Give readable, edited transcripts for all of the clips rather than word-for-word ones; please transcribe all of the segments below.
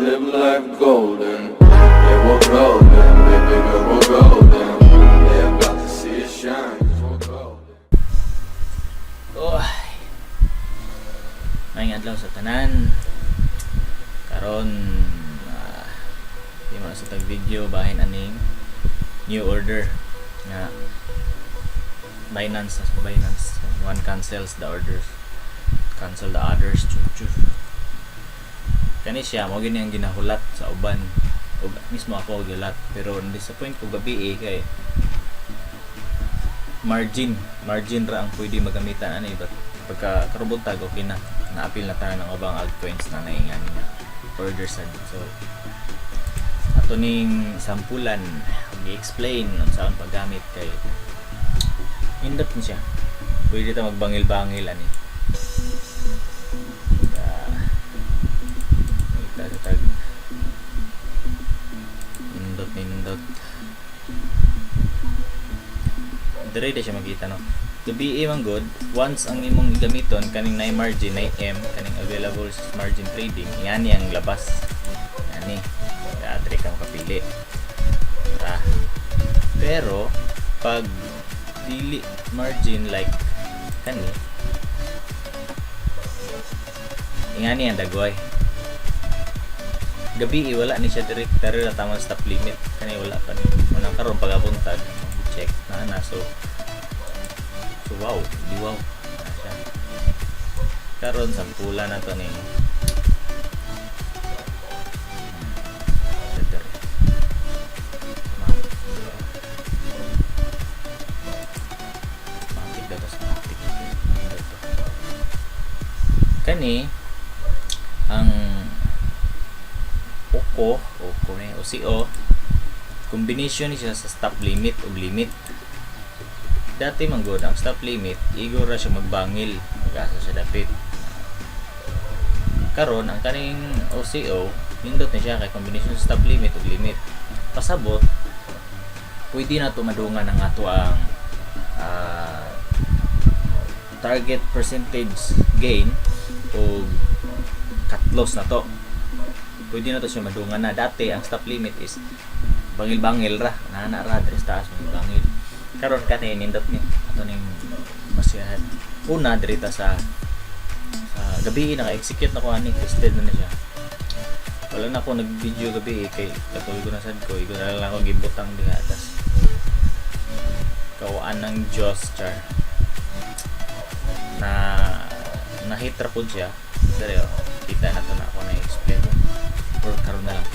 Live life golden. Yeah, we're golden, baby girl, we're golden. They about to see us shine, 'cause we're golden. Oh. Maayong adlaw sa tanan. Karon di mo sa tag video bahin aning new order nga Binance, sa Binance one cancels the orders, cancel the others, chu chu. Kani siya mao gini ang ginahulat sa uban ug mismo ako gihulat, pero disappoint ko gabi eh, kay margin margin ra ang pwede magamitan ani, but pagka karong buntag, okay na, naapil na tanan ang ubang altcoins na naingani nga order sad. So ato ning sampulan, gi-explain unsaon paggamit kay indot ni siya, pwede ta magbangil-bangil ani. Kita sa tag nindot nindot dire di siya makita, no? Gabi man good, once ang imong gamiton kaning na margin, na M kaning available sa margin trading, ngani ang labas ngani, kaya dire ka makapili. Ah, pero pag dili margin, like kani, ingani ang dagway. Gabi wala ni siya direct pero na tamang stop limit kani, wala pa ni. Unang karon pagabuntag, check na na. So wow, di wow na siya. Karon sampula na to ni. Dire. Matik daw to sa matik. Ito. Kani ang OCO, OCO ni OCO, combination ni siya sa stop limit ug limit. Dati man gud ang stop limit, igo ra siya magbangil, mag-asa siya dapit. Karon ang kaning OCO, nindot ni siya kay combination sa stop limit ug limit. Pasabot pwede na to madungan ang ato ang target percentage gain o cut loss na to. Pwede na to siya madungan na. Dati ang stop limit is bangil-bangil ra, nana ra diri sa taas, bangil-bangil. Karon kani nindot ni ato ning basihan. Una, diri ta sa gabi naka-execute na ko ani, tested na ni siya. Wala na ako nag-video gabi eh, kay katulog na sad ko, igo na lang ako gibutang diha, tas kawaan ng Diyos, char, na na-hit ra pod siya dere. Oh, kita na to na ako na explain or karon na lang.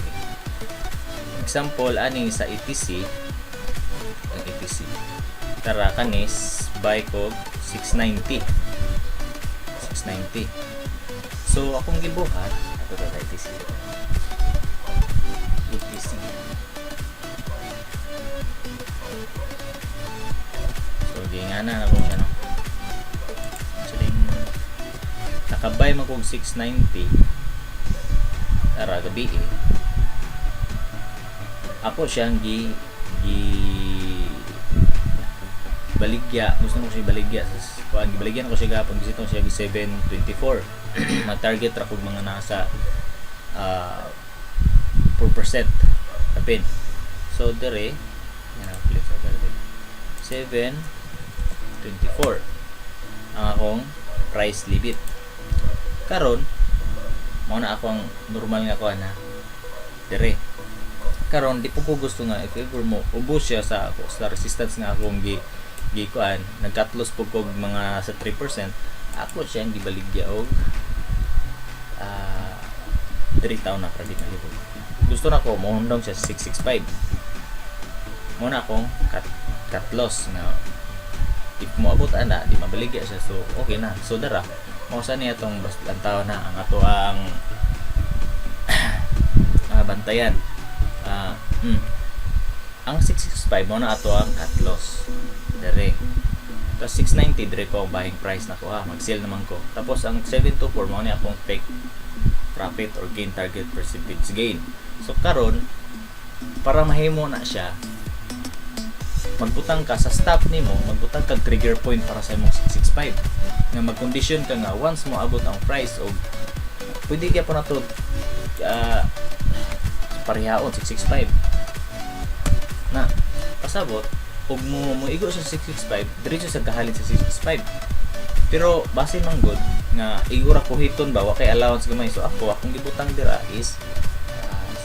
Example ani sa ETC, ang ETC tara kanis buy ko 690 690. So akong gibuhat ato ta sa ETC ETC. So gingana na ko siya, no? Actually nakabay man kog 690 tara gabi eh. Ako siyang gi gi baligya, gusto mo siya baligya sa kuan, gibaligyan ko siya gapon kasi siya gi 724. Mag-target ra kog mga nasa 4% kapin. So dire yan ang click sa dire 724 ang akong price limit. Karon mao na ako ang normal nga kuan ha dire. Karon di po ko gusto nga if ever mo ubos siya sa ako sa resistance nga akong gi gi kuan, nag-cut loss po kog mga sa 3%. Ako siyang gibaligya og 3 taon na para di malibog. Gusto na ko mohundong siya sa 665, mo na akong cut loss nga if moabot ana, di mabaligya siya, so okay na. So dara mao sa niya tong lantaw na ang ato ang bantayan. Ang 665 mo na ato ang cut loss dere. Tapos 690 dire ko ang buying price na ko ha, mag-sell naman ko. Tapos ang 724 mo ni akong take profit or gain target percentage gain. So karon para mahimo na siya, magbutang ka sa stop nimo, magbutang kag trigger point para sa imong 665 nga mag-condition ka nga once mo abot ang price og pwede gyapon na to. Parehaon 665 na pasabot ug mo igo sa 665, diretso sa kahalin sa 665. Pero basin man gud nga igo ra kuhiton ba, wa kay allowance gamay. So ako, akong gibutang dira is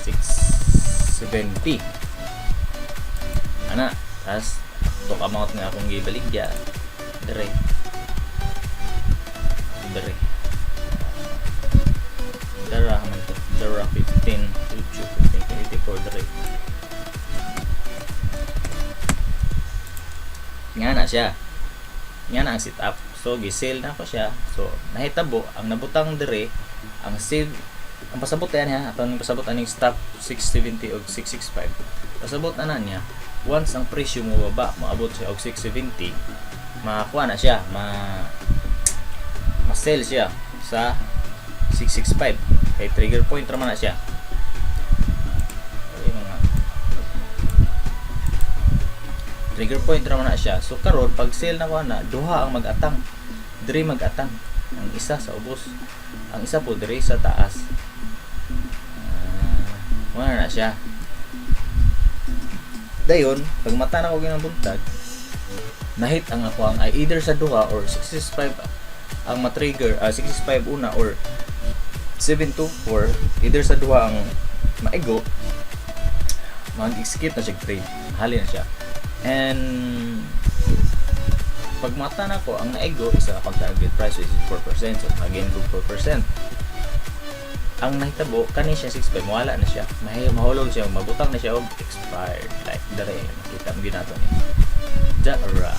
670 ana. Tas tok amount nga akong gibaligya dire dire dara man to, dara 15 8 15 24 dire nga na siya, nga na ang setup. So gi-sell na ko siya. So nahitabo ang nabutang dire, ang save, ang pasabot yan ha, atong pasabot aning stop 670 og 665. Pasabot ana niya, once ang presyo mo baba, moabot siya og 670, makakuha na siya, ma-sell siya sa 665 kay trigger point ra man na siya. Ay, mga trigger point ra man na siya. So karon, pag sell na ko na, duha ang mag-atang diri. Mag-atang ang isa sa ubos, ang isa po diri sa taas. Wala na siya. Dayon pag mata na ko ginang buntag, nahit ang ako ang ay either sa duha or 665 ang ma-trigger, 665 una or 724, either sa duha ang maigo, mag-execute na siya trade, hali na siya. And pag mata na ko, ang naigo isa akong target price, which is 4%. So again ko 4%. Ang nahitabo kani siya 65, mawala na siya, mahulog siya, mabutang na siya og expired like dere. Makita mo ginato ni dara.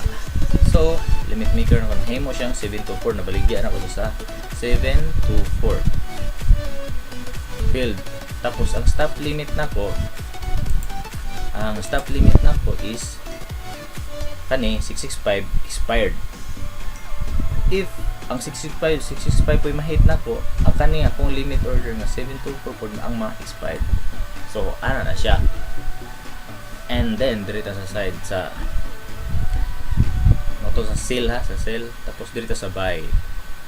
So limit maker na ko, nahimo siyang 724. Nabaligya na ko sa 724 filled. Tapos ang stop limit nako, ang stop limit nako is kani 665 expired. If ang 665 665 po'y ma-hit nako, ang kani akong limit order nga 724 pod ang ma-expired. So ana na siya. And then dirita sa side sa moto sa sell ha, sa sell. Tapos dirita sa buy,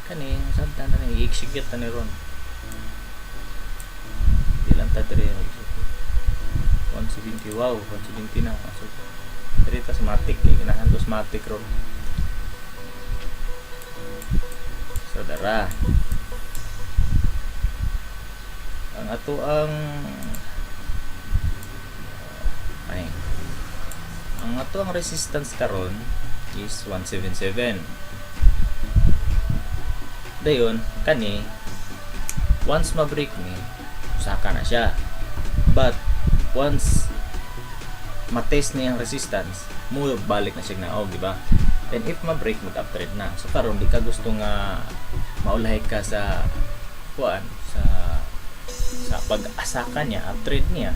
kani samtang na i-execute na ni ron, di lang ta diri mag-execute. 170, wow, 170 na. So dirita sa matic kay ganahan ko sa matic ron. So dara ang ato ang ay ang ato ang resistance karon is 177. Dayon kani, once ma-break ni, saka na siya. But once matest niya ang resistance mo, balik na siya naog, di ba? Then if ma-break, mag-uptrend na. So karon, di ka gusto nga maulahi ka sa kuan, sa pag-asaka niya, uptrend niya,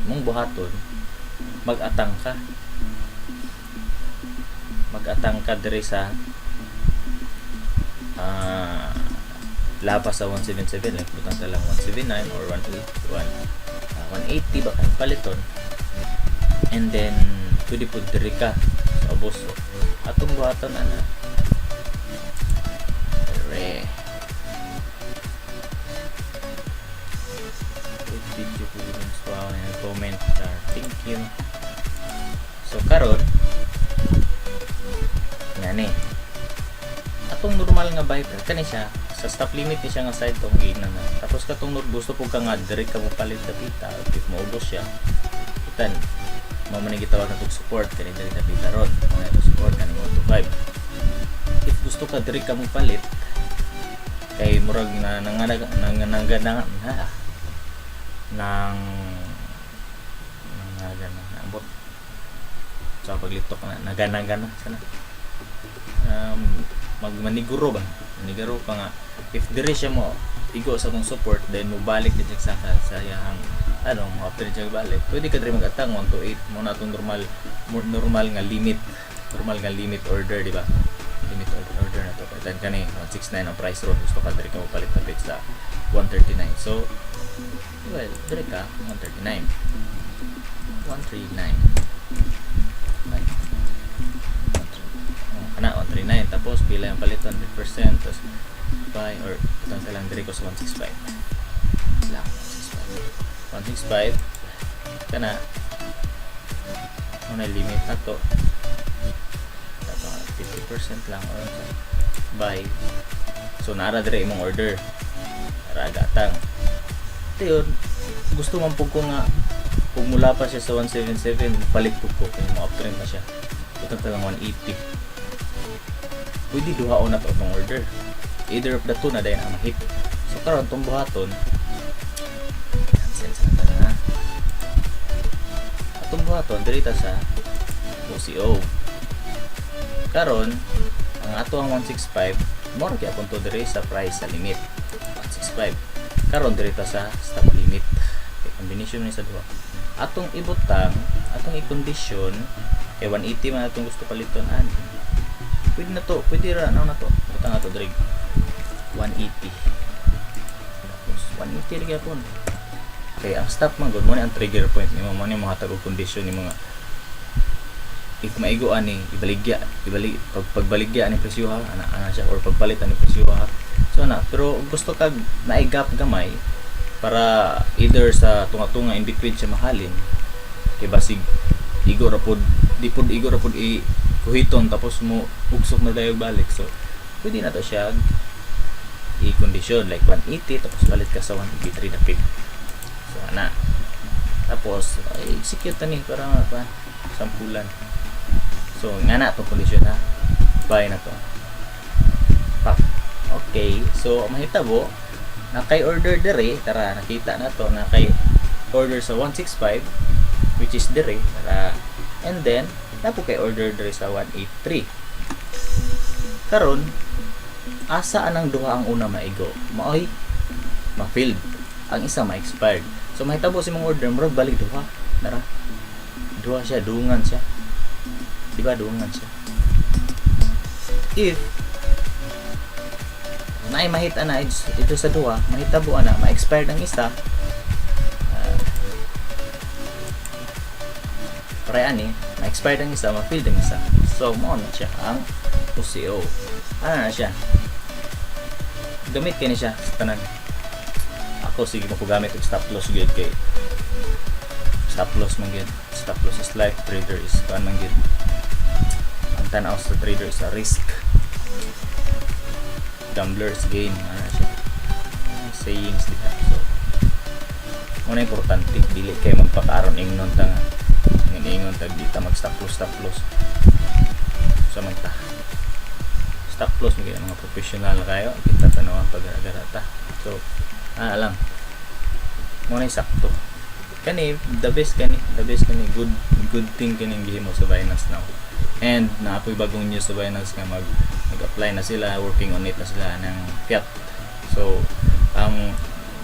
mong buhaton, mag-atang ka, mag-atang ka diri sa lapas sa 177. Like butang ta lang 179 or 181, 180 ba kay paliton. And then pwede po diri ka sa ubos. So, atong buhaton ana dire. Wait, video ko yun sa comment. Thank you. So karon nga ni atong normal nga buy, kani siya sa stop limit ni siya nga side tong giingnan na. Tapos katong gusto po ka nga direct ka mo palit dapita, if maubos siya itan mo man ni gitawag na tog support kani diri dapita ron mo na support kani 125. If gusto ka direct ka mo palit kay murag na nanganaga nanganaga na na nang nangagana naambot sa paglitok na naganaga na sana, magmaniguro ba, maniguro pa nga if dire siya mo igo sa akong support, then mo balik din siya sa iyang ano, mo after siya balik, pwede ka diri magatang 128 mo na atong normal, normal nga limit, normal nga limit order, di ba? Limit order na to. Kaya kani 169 ang price ron, gusto ka diri ka palit na sa 139. So well, diri ka 139, 139. Right. Oh, kana 139. Tapos pila yung paliton? 100%. Tapos buy or butang sa lang diri ko sa 165 lang, 165, 165 kana mao na limit na to. Dato 50% lang or sa buy. So nara dire imong order, nara gatang yun. Gusto man pud ko nga kung mula pa siya sa 177, palit pud ko kung mo uptrend na siya, butang talang 180. Pwede duhaon na to itong order. Either of the two na dayon ang hit. So karon tong buhaton, cancel sa na ha. Atong buhaton diri ta sa OCO. Karon ang ato ang 165 mo ra gyapon to diri sa price sa limit 165. Karon diri ta sa stop limit. Okay, combination ni sa duha. Atong ibutang, atong i-condition kay 180 man atong gusto paliton ani. Pwede na to, pwede ra na to. Butang ato diri 180. Tapos 180 ra gyapon. Kay ang stop man gud mo ni ang trigger point nimo, mo ni mohatag og condition ni mga if maigo ani ibaligya, ibalik pag pagbaligya ani presyo ha, ana ana siya, or pagpalit ani presyo ha. So ana, pero gusto kag naay gap gamay para either sa tunga-tunga, in between siya mahalin, kay basig igo ra pod, di pod igo ra pod i kuhiton tapos mo ugsok na dayo balik. So pwede na to siya i-condition like 180, tapos palit ka sa 183 dapit. So ana, tapos ay, execute na ni para nga pa sampulan. So nga na itong condition ha, buy na to. Pak, okay. So mahitabo na kay order dire. Tara, nakita na to na kay order sa 165, which is dire. Tara, and then napo kay order dire sa 183. Karon asa anang duha ang una maigo, maoy ma-filled, ang isa ma-expired. So mahitabo sa imong order murag balik duha. Nara duha siya, dungan siya, di ba? Dungan siya. If naay mahit ana ito sa duha, mahitabo ana ma-expired ang isa, pare ani ma-expired ang isa, ma-filled ang isa. So mao na siya ang OCO. Ana na siya, gamit kini siya sa tanan. Ako sige mo ko gamit og stop loss gyud, kay stop loss man gyud, stop loss is life. Trader is kuan man gyud, ang tan-aw sa trader is a risk, gambler's gain. Ana siya sayings diha. So muna importante dili kay magpakaaron ingnon ta nga ingon tag di ta mag stop loss, stop loss sa man ta. Stop loss mga mga professional kayo kita tanawan pag ta. So ana lang mo na sakto kani, the best kani, the best kani. Good, good thing kining gihimo sa Binance now. And naapoy bagong news sa Binance nga mag-apply na sila, working on it na sila ng fiat. So ang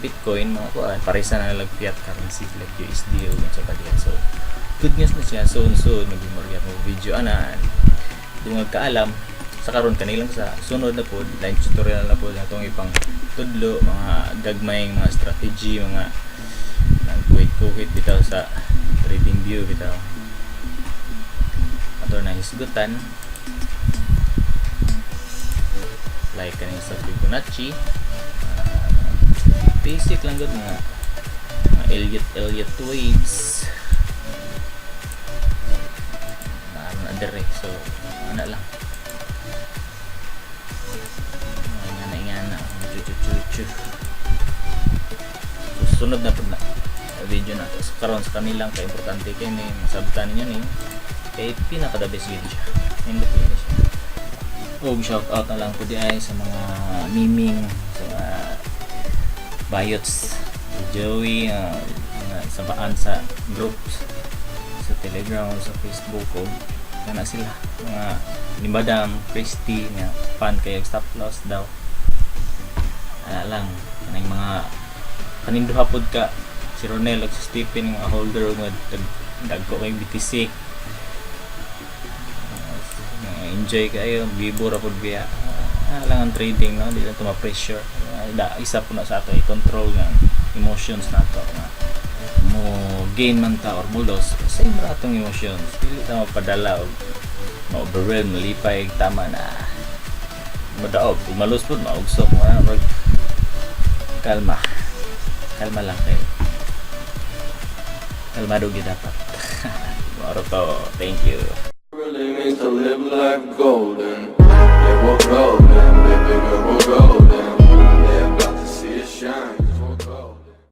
Bitcoin mga kuan paresa na lang fiat currency like USD o sa pa diha. So good news na siya. Soon soon maghimo ra mo video ana. Dungag kaalam sa karon kanilang sa sunod na pod line tutorial na pod atong ipang tudlo mga gagmayng mga strategy, mga nag-wait kuhit bitaw sa trading view bitaw ato na hisgutan, like kaning sa Fibonacci, basic lang gud nga mga Elliott Elliott waves na na dire. So ana lang, ingana ingana chu chu chu chu. So sunod na pud na video na to. So karon sa kanilang kay importante kay ni masabtan ninyo ni kay pinaka the best gyud siya, nindot gyud siya. Og shout out na lang po di ay sa mga miming, sa mga bayots, si Joey, mga sabaan sa groups sa Telegram o sa Facebook o kana sila mga ni Madam Christy nga fan kay stop loss daw. Ana lang kaning mga kaning duha pod ka, si Ronel ug si Stephen, mga holder og mga dagko kay BTC. Enjoy kayo, bibo ra pod biya. Lang ang trading, no, di lang to ma-pressure. Da, isa po na sa ato i-control nga emotions nato nga mo gain man ta or mo loss, same ra atong emotions. Dili ta mapadala og ma-overwhelm, malipay, tama na madaog ug malus pod, maugsok, murag kalma kalma lang kayo. Kalmado gyud dapat. Mao ra to. Thank you. Really means to live life golden.